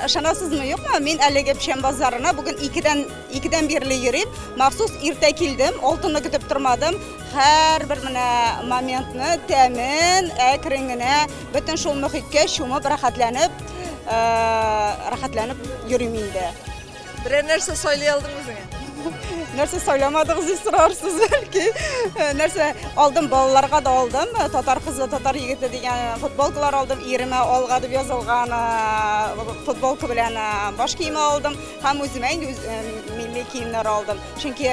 Ышанасызмы, юкмы? Мин әлеге Печән базарына бүген икедән бирле йөрим. Махсус иртә килдем, алтынны көтеп тормадым. Һәрбер менә моментны, тәмен, әкрен генә бөтен шул мөхиткә чумып, рәхәтләнеп, рәхәтләнеп йөрим инде. Берәр нәрсә сайлый алдың үзеңә? Нәрсә сайламадыгыз дип сорарсыз бәлки. Нәрсә алдым, балаларга да алдым. Татар кызы, татар егете дигән футболкалар алдым. Иремә алга дип язылган футболка белән баш киеме алдым. Һәм үземә инде милли киемнәр алдым. Чөнки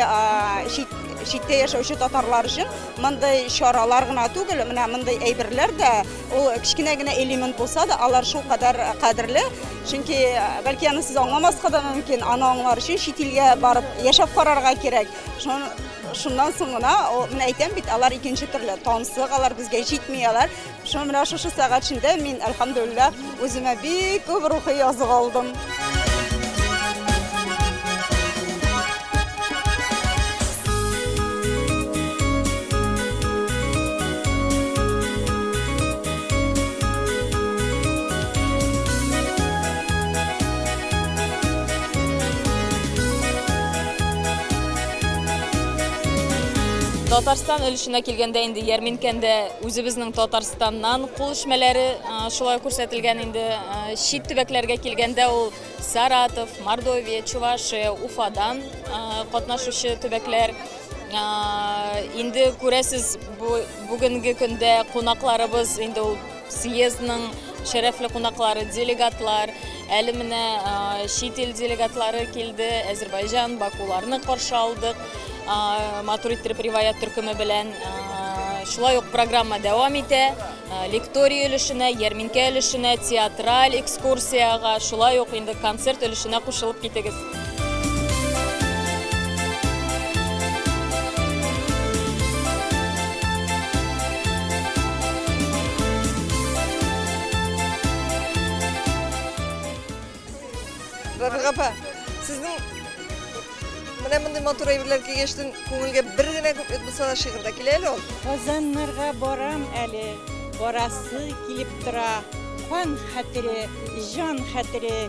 читтә яшәүче татарлар өчен мондый чаралар гына түгел, менә мондый әйберләр дә, ул кечкенә генә элемент булса да, алар шулкадәр кадерле. Чөнки бәлки аны сез аңламаска да мөмкин, аны аңлар өчен чит илгә барып яшәп карарга кирәк. Шуннан соң гына, менә әйтәм бит, алар икенче төрле, тансык, алар безгә җитми алар. Шуны менә шушы сәгать эчендә мин, әлхәмдүлилләһ, үземә бик күп рухи язык алдым. Татарстан өлешенә килгәндә инде ярминкәндә үзебезнең Татарстаннан кул эшмәләре шулай күрсәтелгән инде. Чит төбәкләргә килгәндә ул Саратов, Мордовия, Чувашия, Уфадан катнашучы төбәкләр. Инде күрәсез, бүгенге көндә кунакларыбыз инде ул съездның шәрәфле кунаклары, делегатлар, әле менә чит ил делегатлары килде, Әзербайҗан, Бакуларны каршы алдык, матур иттереп риваят төркеме белән. Шулай ук программа дәвам итә, лекторий өлешенә, ярминкә өлешенә, театраль экскурсиягә, шулай ук инде концерт өлешенә кушылып китегез. Рабига апа, сезнең менә мондый матур әйберләр кигәчтен күңелгә бер генә куплет булса да шигырь дә килә әле ул. Казаннарга барам әле, барасы килеп тора. Кан хәтере, җан хәтере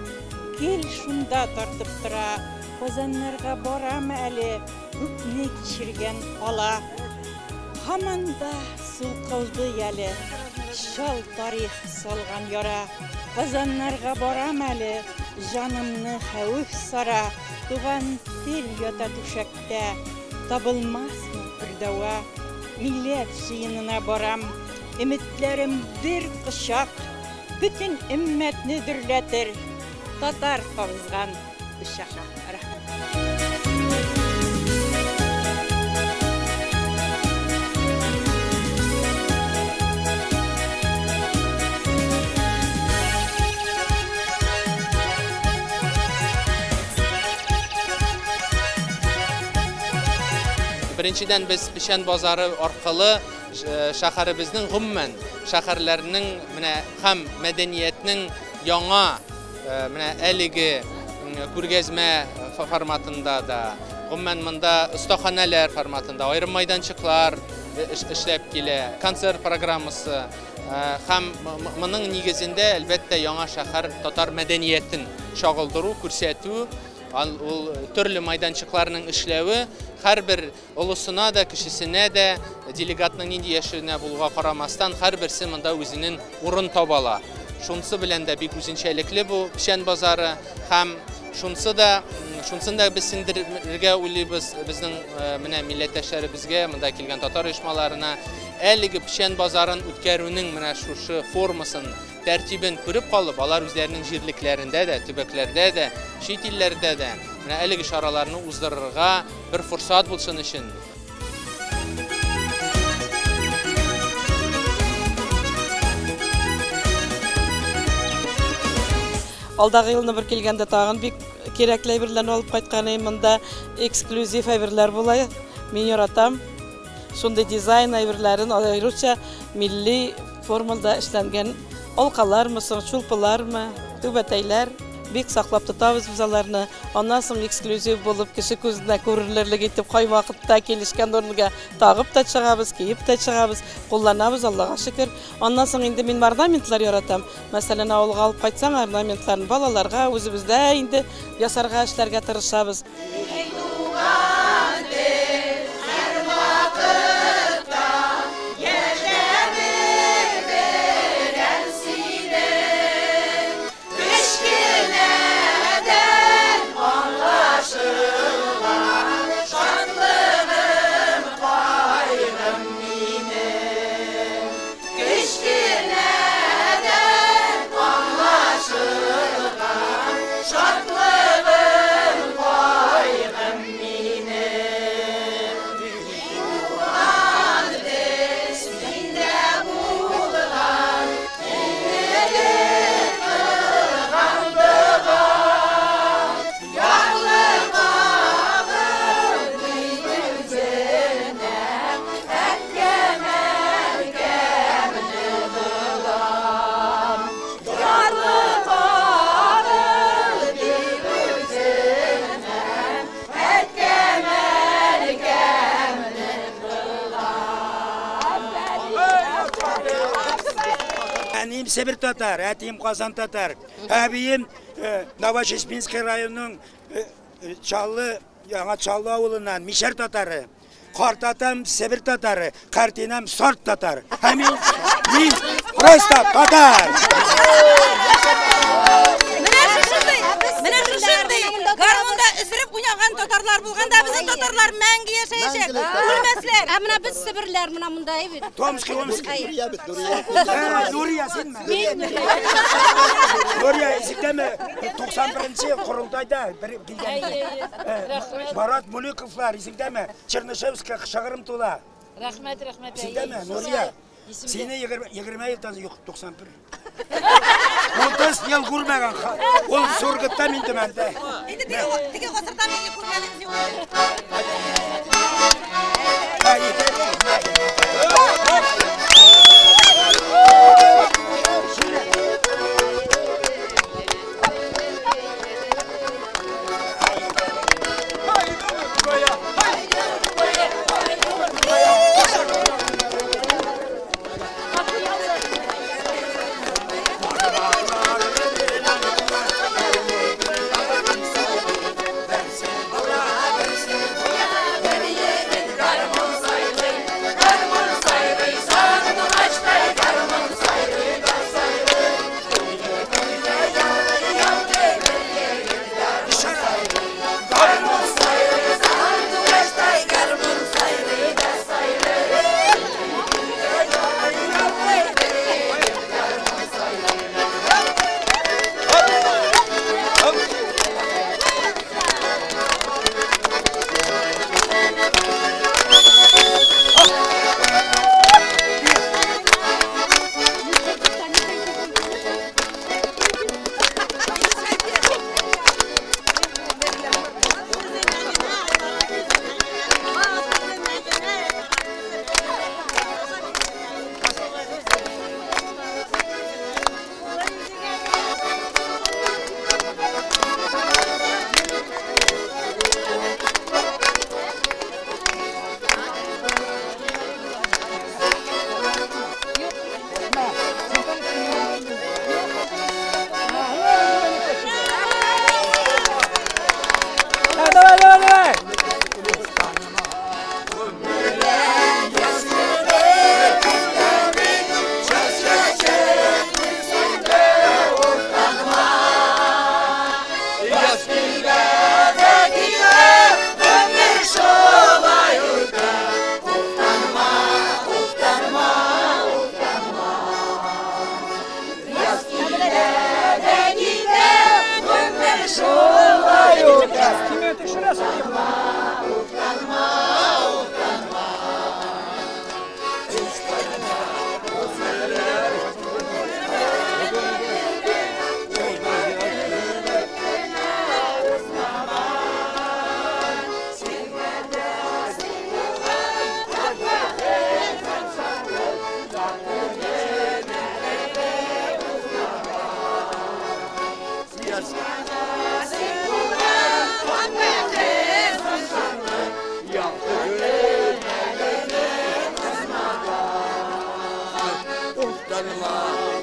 гел шунда тартып тора. Казаннарга барам әле, күпне кичергән кала. Һаман да сулкылдый әле, чал тарих салган яра. Казаннарга барам әле, җанымны хәвеф сара. Туган тел ята түшәктә, табылмасмы бер дәва. Милләт җыенына барам, өметләрем бер кочак, бөтен өммәтне дөрләтер, татар кабызган учак. Рәхмәт. Беренчедән, без Печән базары аркылы шәһәребезнең, гомумән шәһәрләрнең менә һәм мәдәниятнең яңа менә әлеге күргәзмә форматында да, гомумән монда остаханәләр форматында, аерым майданчыклар эшләп килә, концерт программасы һәм моның нигезендә әлбәттә яңа шәһәр татар мәдәниятен чагылдыру, күрсәтү, ул төрле майданчыкларның эшләве һәрбер олысына да, кешесенә дә, делегатның нинди яшенә булуга карамастан, һәрберсе монда үзенең урын таба ала. Шунысы белән дә бик үзенчәлекле бу Печән базары һәм шунсын да без сеңдерергә уйлыйбыз безнең менә милләттәшләребезгә, монда килгән татар оешмаларына. Әлеге Печән базарын үткәрүнең менә шушы формасын, тәртибен күреп калып, алар үзләренең җирлекләрендә дә, төбәкләрдә дә, чит илләрдә дә менә әлеге чараларны уздырырга бер форсат булсын өчен. Алдагы елны бер килгәндә тагын бик кирәкле әйберләрне алып кайткан идем. Монда эксклюзив әйберләр була. Мин яратам. Шундый дизайн әйберләрен, аеруча милли формада эшләнгән алкалармы соң, чулпылармы, түбәтәйләр. Бик саклап тотабыз без аларны. Аннан соң эксклюзив булып кеше күзенә күренерлек итеп кайвакытта килешкән урынга тагып та чыгабыз, киеп тә чыгабыз, кулланабыз, Аллага шөкер. Аннан соң инде мин орнаментлар яратам. Мәсәлән, авылга алып кайтсаң, орнаментларны балаларга үзебездә инде ясарга, эшләргә тырышабыз. Әнием Себер татар, әтием Казан татар. Әбием Новочеспинский районының Чаллы, Яңа Чаллы авылыннан Мишәр татары. Картатам Себер татары, картинам Сарт татар. Һәм мин просто татар. Менә шушындый гармунда өздереп уйнаган татарлар булганда безнең татарлар мәңге яшәячәк. Үлмәсләр. Ә менә без себерләр менә монда бит. Томский, Омский. Нурия, синме? Нурия, исеңдәме? 91-нче корылтайда бер килгән. Марат Муликовлар, исеңдәме? Чернышевская шагырым тула. Рәхмәт, рәхмәт. Исеңдәме, Нурия? Сине 20 елдан юк, 91. 30 ел күрмәгән. Ул Сургутта мин Төмәндә. Инде теге гасырда мине күргәнегез юк. Уфтанма.